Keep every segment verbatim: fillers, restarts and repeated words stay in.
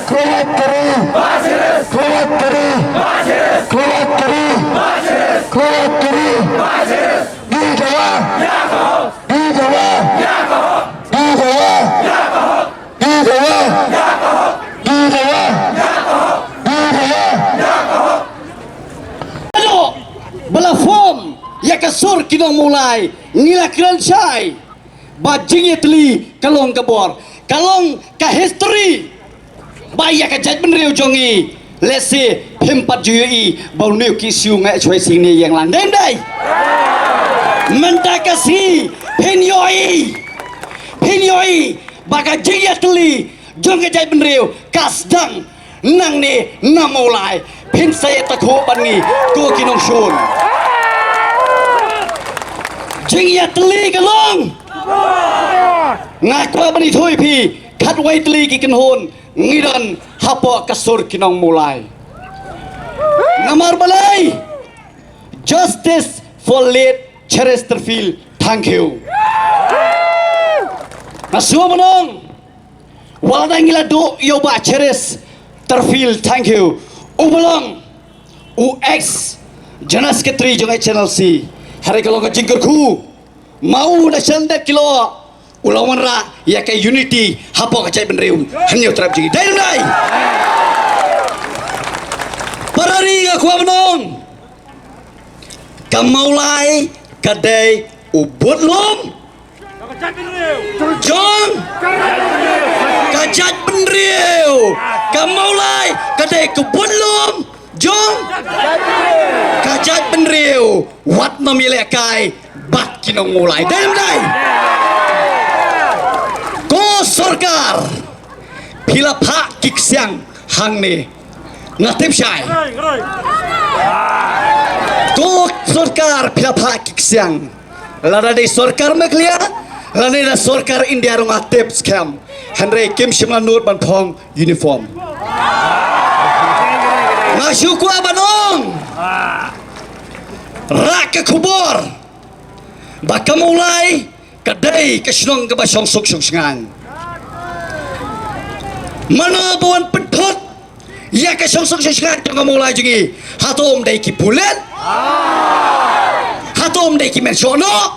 Kawat teri. Kawat teri. Kawat teri. Kawat teri. Di Jawa. Di Jawa. Di Jawa. Di Jawa. Di Jawa. Di Jawa. Ba la form ïa ka sur ki nong Mawlai, ngi la kren shai ba jingïatylli ka long ka bor, ka long ka history. Ba ïa ka jaitbynriew jong ngi, lehse phim pat ju ïohi ba une u K S U nga shwai sing ne ïeng lang, dei ym dei? Mynta ka sngi phin ïohi, phin ïohi ba ka jingïatylli jong ka jaitbynriew ka sdang nangne na Mawlai. Phin sa ïa takhuh bad ngi, ko ki nongshun. Jingïatylli ka long. Nga kwah ban ïathuh ïa phi, khatwei tylli ki kynhun ngi don hapoh ka sur ki nong Mawlai. Namar balei? Justice for late Cheres Tyrfil Thangkhiew. Nga shu ban ong, wat la ngi la duh ïa u Bah Cheres Tyrfil Thangkhiew, u ba long u ex General Secretary jong H N L C. Hynrei ka long ka jingkyrkhu, ma u da shen dep kilo, u la wanrah ïa ka unity hapoh ka jaitbynriew. Hynñiew trep jong ngi, dei ym dei? Para ri, nga kwah ban ong, ka Mawlai ka dei u budlum jong ka jaitbynriew. Ka Mawlai ka dei ka budlum jong ka jaitbynriew. Wat nym ïalehkai bad ki nong Mawlai, dei ym dei? Ko sorkar, phi la phah ki ksiang hangne, nga tip shai. Ko sorkar, phi la phah ki ksiang. Lada dei sorkar Meghalaya, lada dei sorkar India ruh nga tip skhem. Hynrei kim shym la nud ban phong uniform. Nga shu kwah ban ong, rah ka khubor ba ka Mawlai ka dei ka shnong kaba shong suk shong shngaiñ. Mano ba wan pynthut ïa ka shong suk shong shngaiñ jong ka Mawlai jong ngi? Hato ym dei ki pulit? Hato ym dei ki mynshuh noh?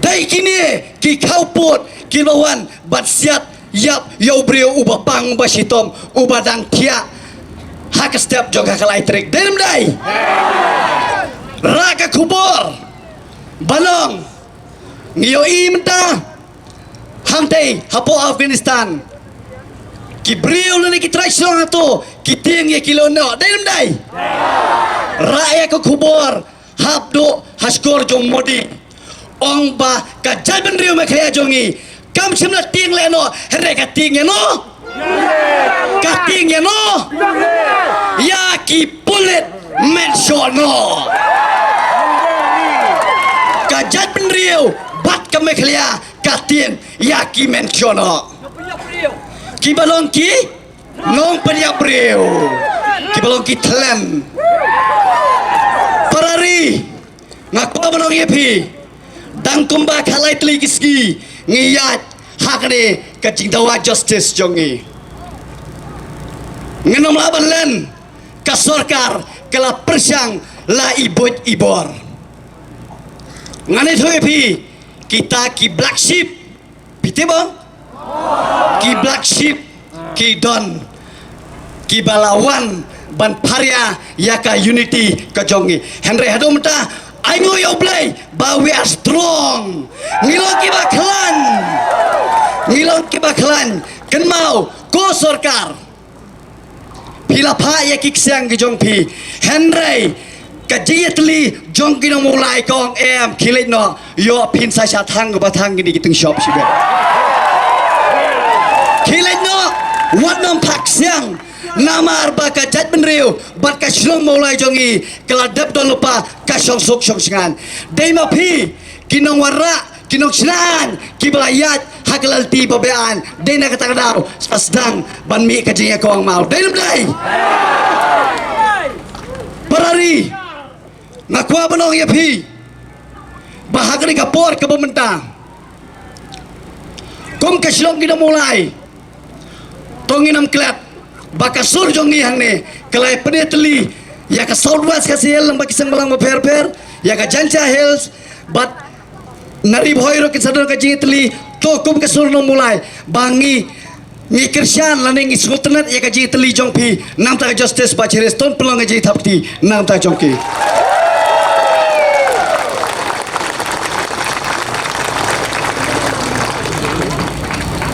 Dei kine ki khawpud kiba wan ban siat ïap ïa u briew uba pang, uba shitom, uba dang thiah ha ka step jong ka khlai trek, dei ym dei? Rah ka khubor ba long, ngi ïohi mynta hangtei hapoh Afghanistan, ki briew lane ki trai shnong hato ki tieng ïa ki lehnoh, dei ym dei? Rah ïa ka khubor hap duh ha shkor jong Modi, ong ba ka jaitbynriew Meghalaya jong ngi kam shym la tieng lehnoh, hynrei ka tieng ïano? Ka tieng ïano? Ïa ki pulit mynshuh noh. Ka jaitbynriew bad ka Meghalaya ka tieng ïa ki mynshuh noh, kiba long ki nongpynïap briew, kiba long ki thlen. Para ri, nga kwah ban ong ïa phi, dang kumba khatlai tylli ki sngi ngi ïaid ha kane ka jingdawa justice jong ngi. Ngin ym lah ban len, ka sorkar ka la pyrshang la i buit i bor. Ngan ïathuh ïa phi, kita ki black sheep, phi tip ba ki black sheep ki don kiba la wan ban pharia ïa ka unity ka jong ngi. Hynrei haduh mynta, ai nguh ïa U Blei ba we are strong. Ngi long kiba khlaiñ. Ngi long kiba khlaiñ. Kynmaw, ko sorkar, phi la phah ïa ki ksiang ki jong phi, hynrei ka jingïatylli jong ki nong Mawlai ka ong em, khie leit noh, ïoh phin sa shah thang kaba thang kine ki tyngshop shibit. Khie leit noh, wat nym phah ksiang, namar ba ka jaitbynriew bad ka shnong Mawlai jong ngi ka la dep don lypa, ka shong suk shong shngaiñ. Dei ma phi ki nongwanrah, ki nongshna aiñ kiba la ïaid ha ka lynti ba be-aiñ, dei na kata ka daw sa sdang ban mih ka jingïakawang maw, dei ne ym dei? Para ri, nga kwah ban ong ïa phi ba ha kane ka por kaba mynta, kum ka shnong ki nong Mawlai, To ngin ym klet ba ka sur jong ngi hangne ka la pynïatylli ïa ka South West Khasi Hills lyngba ki seng bhalang bapher bapher, ïa ka Jaintia Hills bad na Ri Bhoi ruh kin sa don ka jingïatylli. To kum ka sur Nongmulai ba ngi ngi kyrshan lane ngi sngewtynnat ïa ka jingïatylli jong phi. Namar ka justice Bah Chiris, to pynlong ka jingïathap kti namar jong ki.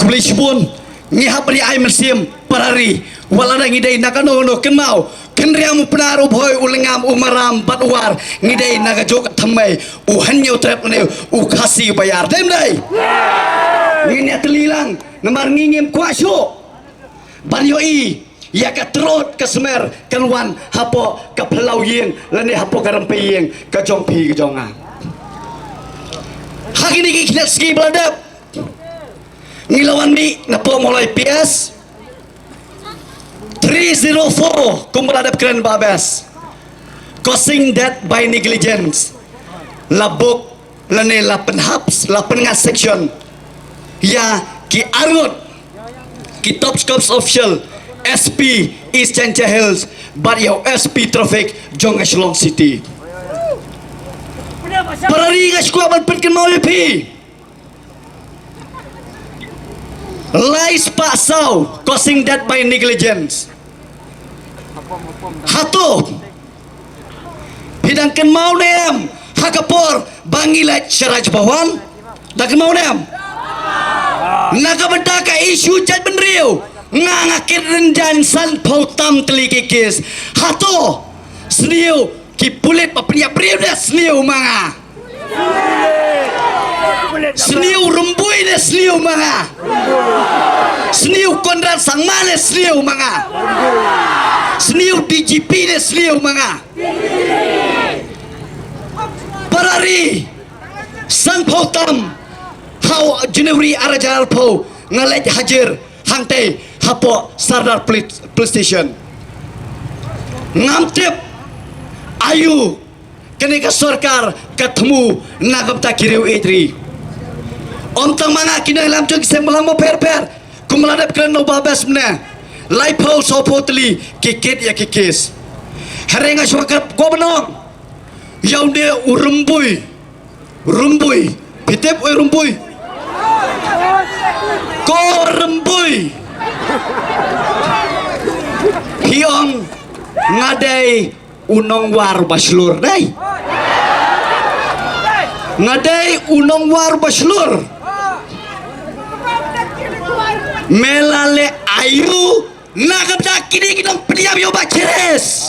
Khublei shibun. Ngi hap ban ai mynsiem para ri. Wat lada ngi dei na kano kano, kynmaw, Khynriam, u Pnar, u Bhoi, u Lyngngam, u Maram bad u War, ngi dei na kajuh ka thymmei, u Hynñiewtrep ne u Khasi Baïar. Dei ym dei? Ngin ïatylli lang namar ngi ngim kwah shuh ban ïohi ïa ka trot ka smer kan wan hapoh ka phyllaw ïing lane hapoh ka rympei ïing ka jong phi ka jong nga. Ha kine ki khyllipmat sngi ba la dep ngi la wan mih napoh Mawlai P S three zero four, kumba la dep kren Bah Best, causing death by negligence. La book lane la pynhap, la pynngat section ïa ki arngut ki top cops official, S P East Jaintia Hills bad ïa u S P traffic jong ka Shillong City. Para ri, nga sngewkwah ban pynkynmaw ïa phi. Lai spah saw, causing death by negligence. Hato phi dang kynmaw ne em ha ka por ba ngi leit sha Raj Bhawan? Dang kynmaw ne em? Na ka bynta ka issue jaitbynriew nga, nga kit rynjang sanphew tam tylli ki case. Hato sniew ki pulit ba pynïap briew ne sniew ma nga? Sniew Rymbui ne sniew ma nga? Sniew Conrad Sangma ne sniew ma nga? Sniew D G P ne sniew ma nga? Para ri, sanphew tam ha u January ar hajar arphew nga leit hajir hangtei hapoh Sardar Police, Police Station. Ngam tip aïu kane ka sorkar ka thmu na ka bynta ki riew ïeit ri. Ym tang ma nga, ki nongïalam jong ki seng bhalang bapher bapher, kumba la dep kren u Bah Best mynne, laiphew sawphew tylli ki kit ïa ki case. Hynrei nga shu kwah ban ong ïa une u Rymbui. Rymbui. Phi tip u Rymbui? Ko Rymbui. Phi ong nga dei u nongwar ba shlur, dei? Nga dei u nongwar ba shlur. Me la leh aïu na ka bynta kine ki nongpynïap ïa u Bah Chiris?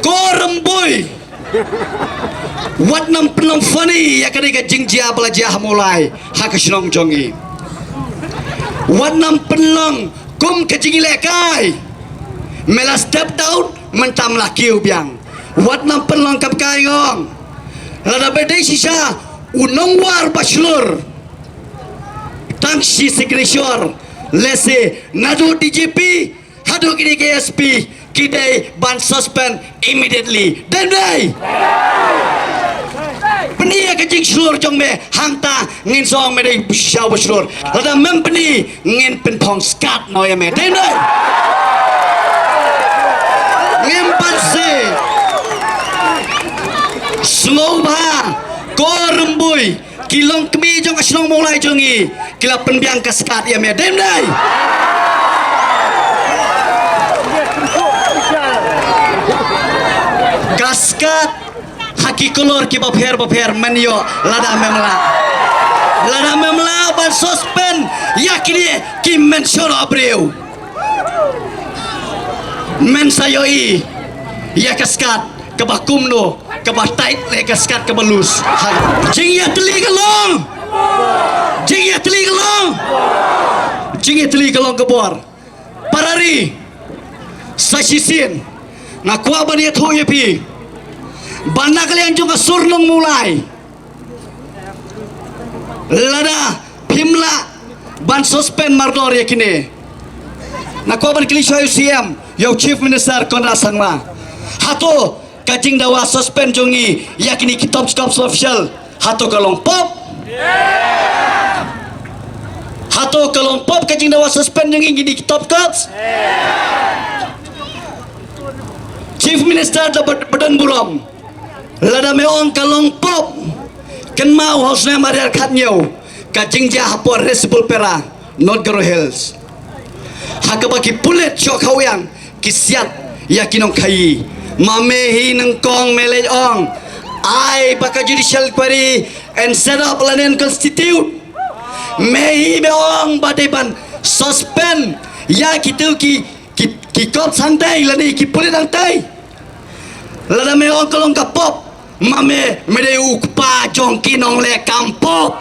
Ko Rymbui. Wat nang pynlong funny ïa kane ka jingjia ba la jia ha Mawlai, ha ka shnong jong ngi. Wat nang pynlong kum ka jingïalehkai. Me la step down, mynta me la kiew biang. Wat nang pynlong kam kai ngong. Lada ba dei shisha u nongwar ba shlur, tang shi signature, lehse naduh D G P haduh kine ki S P ki dei ban suspend immediately. Dei ym dei? Pyni ïa ka jingshlur jong me, hangta ngin sa ong me dei shisha ba shlur. Lada mem pyni, ngin pynphong skat noh ïa me. Dei ym dei? Ngim banse. Sngewbha, ko Rymbui, ki longkmie jong ka shnong Mawlai jong ngi ki la pynbiang ka skat ïa me. Dei ym dei? Ka skat ha ki kolor kiba pher ba pher men ïoh lada mem lah. Lada mem lah ban suspend ïa kine ki men shuh briew, men sa ïohi ïa ka skat kaba kumno, kaba tight ne ka skat kaba loose. Jingïatylli ka long. Jingïatylli ka long. Jingïatylli ka long ka bor. Para ri, sa shisien nga kwah ban ïathuh ïa phi ba na ka liang jong ka sur Nongmulai, lada phim lah ban suspend mardor ïa kine, nga kwah ban kylli shuwa ïa u C M, ïa u Chief Minister Conrad Sangma. Hato ka jingdawa suspend jong ngi ïa kine ki top cops official, hato ka long pop? Hato ka long pop ka jingdawa suspend jong ngi, ngi ki top cops? Chief Minister, da bad-, ba don burom. Lada me ong ka long pop, kynmaw ha u snem ar hajar khathynñiew, ka jingjia hapoh Risibilpera, North Garo Hills, ha kaba ki pulit sha Khawïang ki siat ïa ki nongkhaïi. Ma me hi nyngkong me leit ong, ai ba ka judicial inquiry instead of lane constitute. Me hi me ong ba dei ban suspend ïa kitu ki, ki, ki cops hangtai lane ki pulit hangtai. Lada me ong ka long ka pop, ma me, me dei u kpa jong ki nongleh kam pop.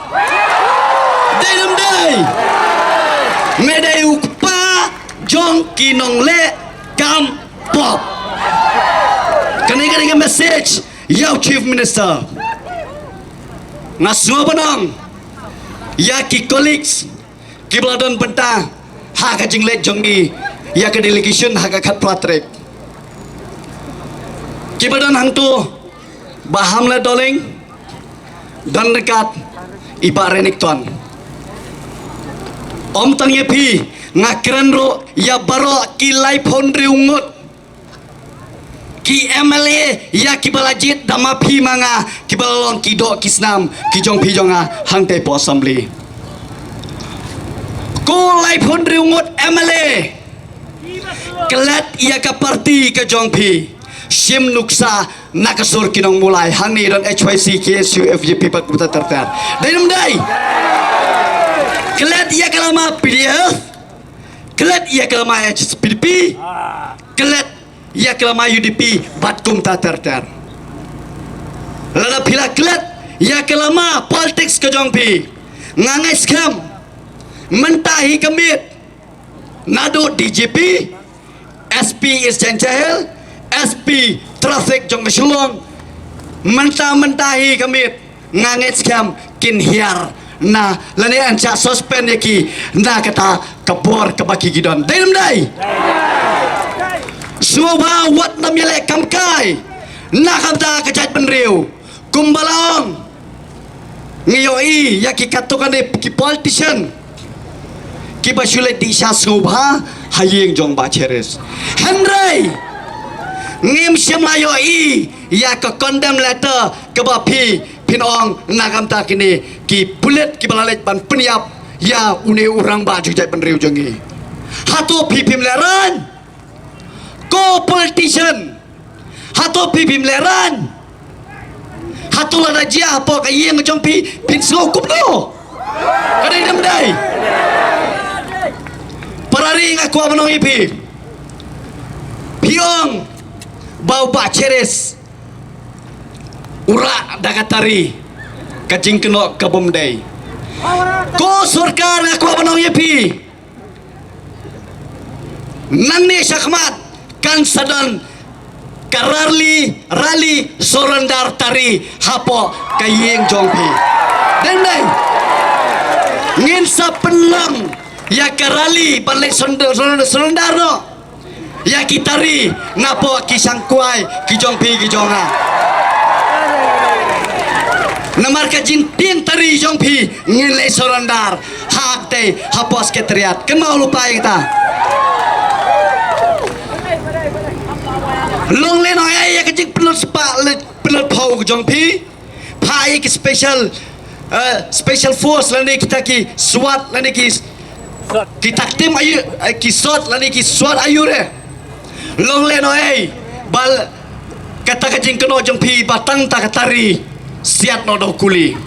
Dei ne ym dei? Me dei u kpa jong ki nongleh kam pop. Kane, kane ka message ïa u Chief Minister. Nga sngew ban ong ïa ki colleagues kiba la don bynta ha ka jingleit jong ngi ïa ka delegation ha ka khatphra tarik. Kiba don hangto, Bah Hamlet Dohling, don ryngkat i Bah Renikton. Ym tang ïa phi, nga kren ruh ïa baroh ki laiphew hynriew ngut ki M L A ïa kiba la jied da ma phi ma nga, kiba la long ki doh ki snam ki jong phi jong nga hangtai hapoh Assembly. Ko laiphew hynriew ngut M L A, klet ïa ka party ka jong phi, shim nuksa na ka sur ki nongmulai. Hangne don H Y C, K S U, F J P bad kumta ter ter. Dei ne ym dei? Klet ïa ka lama P D F, klet ïa ka lama H S P D P, klet ïa ka lama U D P bad kumta ter ter. Lada phi la klet ïa ka lama politics ka jong phi, nga ngeit skhem mynta hi ka miet, naduh D G P, S P East Jaintia Hills, S P Traffic jong ka Shillong, mynta mynta hi ka miet, nga ngeit skhem kin hiar na lane yn shah suspend ïa ki na kata ka bor kaba ki ki don. Dei ne ym dei? Sngewbha wat nym ïaleh kam kai na ka bynta ka jaitbynriew. Kumba la ong, ngi ïohi ïa ki katto katne ki politician kiba shu leit dih sha sngewbha ha ïing jong Bah Cherish. Hynrei ngim shym la ïohi ïa ka condemn letter kaba phi phin ong na ka bynta kine ki pulit kiba la leit ban pynïap ïa une u rangbah jong jaitbynriew jong ngi. Hato phi phim lehraiñ? Ko politician, hato phi phim lehraiñ? Hato lada jia hapoh ka ïing jong phi, phin sngew kumno? Ka dei ne ym dei? Para ri, nga kwah ban ong ïa phi. Phi ong ba u Bah Cherish u rah da ka tari, ka jingkynnoh ka bym dei. Ko sorkar, nga kwah ban ong ïa phi, nangne shakhmat kan sa don ka rally, rally surrender tari hapoh ka ïing jong phi. Dei ne ym dei? Ngin sa pynlong ïa ka rally ban leit surrender, surrender, surrender noh ïa ki tari napoh ki shangkwai ki jong phi ki jong nga. Namar ka jingtieng tari jong phi ngin leit surrender hangtei hapoh Secretariat. Kynmaw lypa ïa kata. Long lehnohei ïa ka jingpynlut spah, pynlut phew jong phi. Phah ïa ki special, eh, special force lane kita ki SWAT lane ki, ki taktim aiu, eh, ki SWAT lane ki SWAT aiu re. Long lehnohei ba kata ka jingkynnoh jong phi ba tang ta ka tari siat noh da u kuli.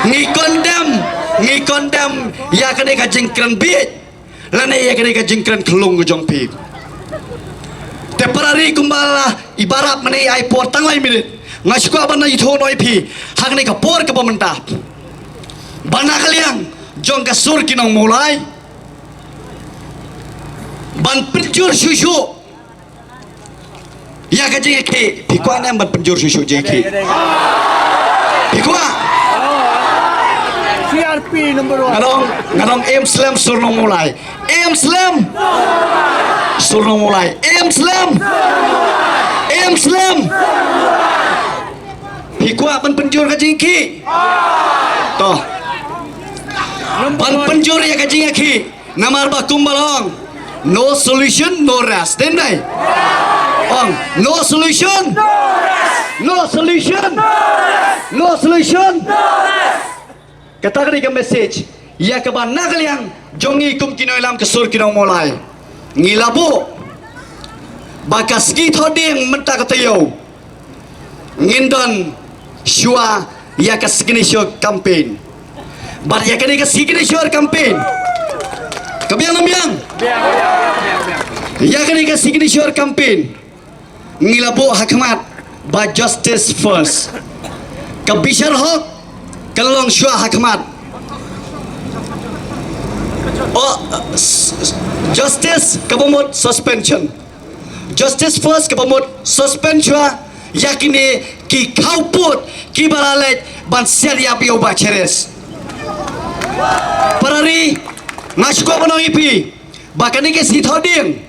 Ngi condemn, ngi condemn ïa kane ka jingkren bieit lane ïa kane ka jingkren khlung jong phi. Te para ri, kumba la i Bah Rap mynne ai por tang lai minit, nga sngewkwah ban ïathuh noh ïa phi ha kane ka por kaba mynta ba na ka liang jong ka sur ki nongmulai ban pynjur shuh shuh ïa ka jingïakhih. Phi kwah ne em ban pynjur shuh shuh jingïakhih? Phi kwah? C R P number one. Nga ong, nga ong im slem sur nongmulai. Im slem sur nongmulai. Im slem. Im slem. Phi kwah ban pynjur ka jingïakhih? To. ban pynjur ïa ka jingïakhih. Namar ba kumba long, no solution, no rest. Dei ne em? Ong, no solution, no solution, no solution. Kata ka dei ka message ïa kaba na ka liang jong ngi kum ki nongïalam ka sur ki nong Mawlai. Ngi la buh ba ka sngi Thohdieng mynta ka taïew ngin don shuwa ïa ka signature campaign. Bad ïa kane ka signature campaign, ka biang ne em biang? Ïa kane ka signature campaign ngi la buh ha khmat ba justice first. Ka bishar hok ka long shuwa ha khmat. O, s- s- justice kaba mut suspension. Justice first kaba mut suspend shuwa ïa kine ki khawpud kiba la leit ban siat ïap ïa u Bah Cheris. Para ri, nga sngewkwah ban ong ïa phi ba kane ka sngi Thohdieng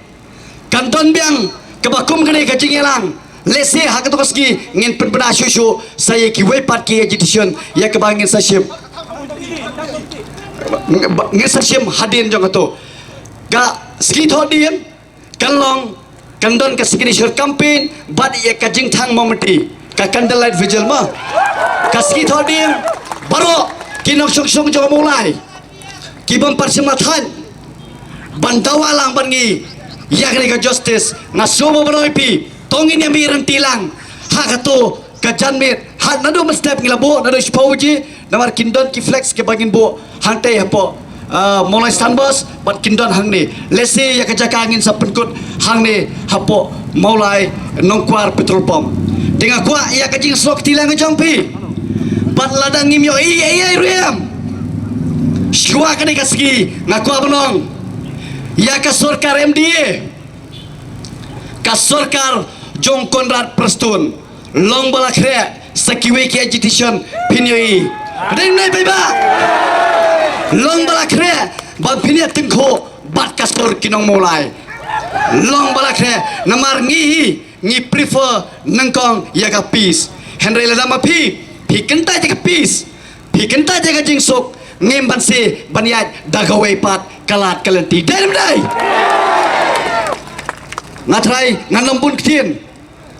kan don biang kaba kum kane ka jingïalang. Lehse ha kato ka sngi ngin pynbna shuh shuh sa ïa kiwei pat ki agitation ïa kaba ngin sa shim, ngin sa shim hadien jong kato ka sngi Thohdieng. Kan long, kan don ka signature campaign bad ïa ka jingthang mombati, ka candlelight vigil mo. Ka sngi Thohdieng baroh ki nongshong shnong jong Mawlai ki bym pat shym la thait ban dawa lang bad ngi ïa kane ka justice. Nga sngewbha ban ong ïa phi, to ngin ïa mih ryntih lang ha kato ka janmiet. Ha, naduh mynstep ngi la buh naduh shiphew baje, namar kin don ki flex kiba ngin buh hangtei hapoh, ah, Mawlai Stan Bus bad kin don hangne. Lehse ïa ka jaka ngin sa pynkut hangne hapoh Mawlai Nongkwar petrol pump. Te nga kwah ïa ka jingsnoh kti lang ka jong phi. Bad lada ngim ïohi ei ei ruh em, shuwa kane ka sngi nga kwah ban ong ïa ka sorkar M D A, ka sorkar jong Conrad Prestone, long ba la khreh sa kiwei ki agitation phin ïohi. Dei ne em paidbah? Long ba la khreh ba phin ïa tyngkhuh bad ka sur ki nong Mawlai. Long ba la khreh namar ngi hi ngi prefer nyngkong ïa ka peace. Hynrei lada ma phi, phi kyntait ïa ka peace, phi kyntait ïa ka jingsuk, ngim banse ban ïaid da kawei pat ka lad ka lynti. Dei ne em dei? Nga trai, ngan ym bun ktien.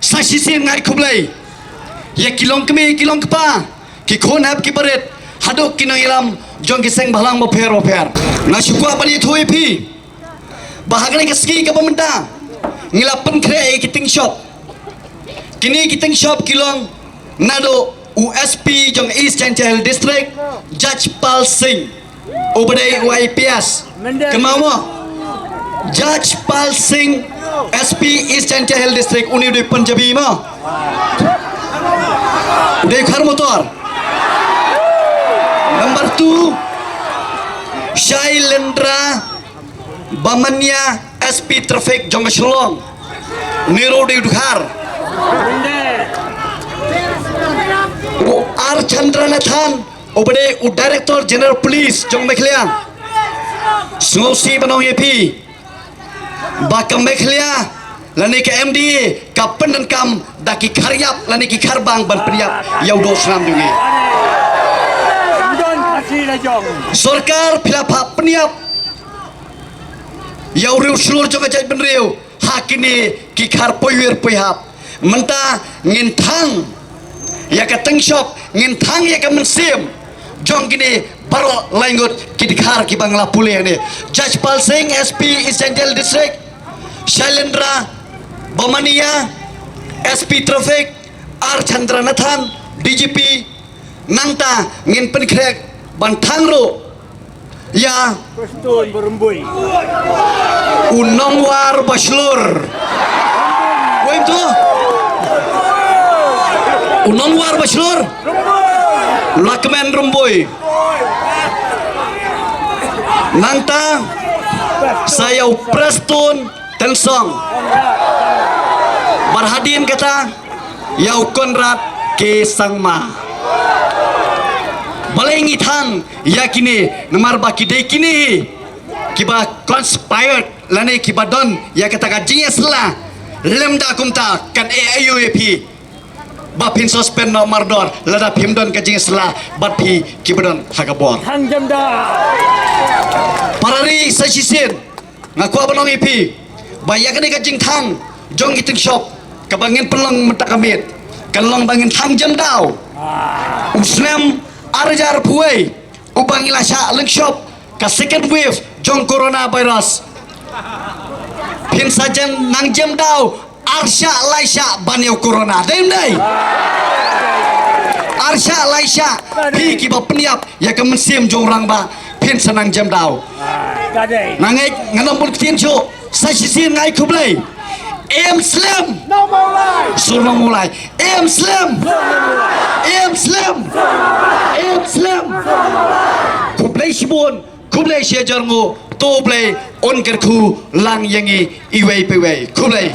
Sa shisien nga ai khublei ïa ki longkmie, ki longkpa, ki khun hep ki barit, haduh ki nongïalam jong ki seng bhalang bapher bapher. Nga shu kwah ban ïathuh ïa phi ba ha kane ka sngi kaba mynta ngi la pynkhreh ïa ki ting shop. Kine ki ting shop ki long naduh u S P jong East Jaintia Hills District, Judge Pal Singh, uba dei u I P S. Kynmaw mo? Judge Pal Singh, S P East Jaintia Hills District, une u dei Punjabi mo. U dei khar motor. Number two, Shailendra Bamania, S P Traffic jong ka Shillong. Une ruh u dei u dkhar. U R Chandranathan, uba dei u Director General Police jong Meghalaya. Sngewsih ban ong ïa phi ba ka Meghalaya lane ka M D A ka pyndonkam da ki khar ïap lane ki khar bang ban pynïap ïa u doh snam jong ngi. Sorkar, phi la phah pynïap ïa u riew shlur jong ka jaitbynriew ha kine ki khar poiwir poihap. Mynta ngin thang ïa ka ting shop, ngin thang ïa ka mynsiem jong kine baroh laingut ki dkhar kiba nga la pule hangne. Judge Pal Singh, S P East Jaintia Hills District, Shailendra Bamania, S P Traffic, R Chandranathan, D G P. Nangta ngin pynkhreh ban thang ruh ïa Prestone Barumbui, u nongwar ba shlur. Wei tu? U nongwar ba shlur, la kmen Rumbui. Nangta sa ïa u Prestone Tynsong. Bad hadien kata ïa u Conrad K Sangma. Balei ngi thang ïa kine? Namar ba ki dei kine kiba conspired lane kiba don ïa kata ka jingïasylla. Lymda kumta kan ai aiu ïa phi. ba phin suspend noh mardor lada phim don ka jingsla bad phi kiba don ha ka bor. Thang jam da. Para ri sa shisien, nga kwah ban ong ïa phi ba ïa kane ka jingthang jong ki tyngshop kaba ngin pynlong mynta ka miet kan long ba ngin thang jam daw. U snem ar hajar arphew wei uba ngi la shah lyngshop ka second wave jong coronavirus. Phin sa jan nang jem daw ar shah lai shah ban ïa u corona. Dei ym dei? Ar shah lai shah phi kiba pynïap ïa ka mynsiem jong u rangbah phin sa nang jem daw. Nga ngeit ngan ym bun ktien shuh. Sa shisien nga ai khublei. Em slem. Sur Nongmawlai. Em slem. Em slem. Em slem. Khublei shibun. Khublei shihajar nguh. To U Blei un kyrkhu lang ïa ngi iwei pa iwei. Khublei.